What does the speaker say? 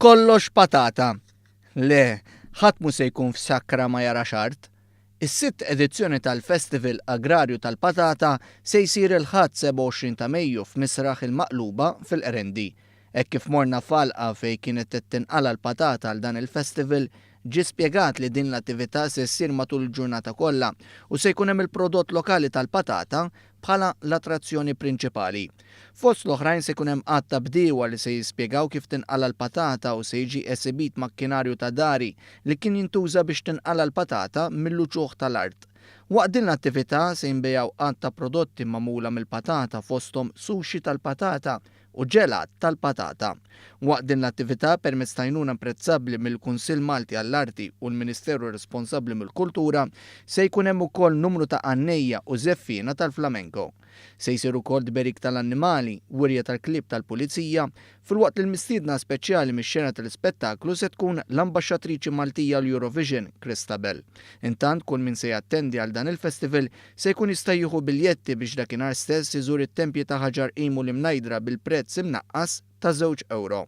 Kollox patata! Le, ħadd mhu se jkun f'sakra ma jarax art. Is-sitt edizzjoni tal-Festival Agrarju tal-Patata se jsir il-Ħadd 27 ta' Mejju f'Misraħ il-Maqluba fil-Qrendi. Hekk kif morna f'għalqa fejn kienet qed tinqala' l-patata għal dan il-festival, ġie spjegat li din l-attività se ssir matul il-ġurnata kollha u se jkun hemm il-prodott lokali tal-patata bħala l-attrazzjoni prinċipali. Fost l-oħrajn se jkun hemm għadd ta' bdiewa li se jispjegaw kif tinqala' l-patata u se jiġi esibit makkinarju ta' dari li kien jintuża biex tinqala' l-patata mill-uċuħ tal-art. Waqt din l-attività se jinbigħu għadd ta' prodotti magħmula mill-patata fosthom sushi tal-patata u ġelat tal-patata. Waqt din l-attività, permezz ta' għajnuna imprezzabbli mill-Kunsill Malti għall-Arti u l-Ministeru responsabbli mill-Kultura, se jkun hemm ukoll numru ta' għannejja u żeffiena tal-flamenco. Se jsir ukoll tberik tal-annimali, wirja tal-klieb tal-pulizija, filwaqt li l-mistiedna speċjali mix-xena tal-ispettaklu se tkun l-Ambaxxatriċi Maltija għall-Eurovision, Christabelle. Intant, kull min se jattendi għal dan il-festival Se jkun jista' jieħu biljetti biex dakinhar stess iżur it-tempji ta' Ħaġar Qim u l-Imnajdra bil-prezz imnaqqas ta' żewġ ewro.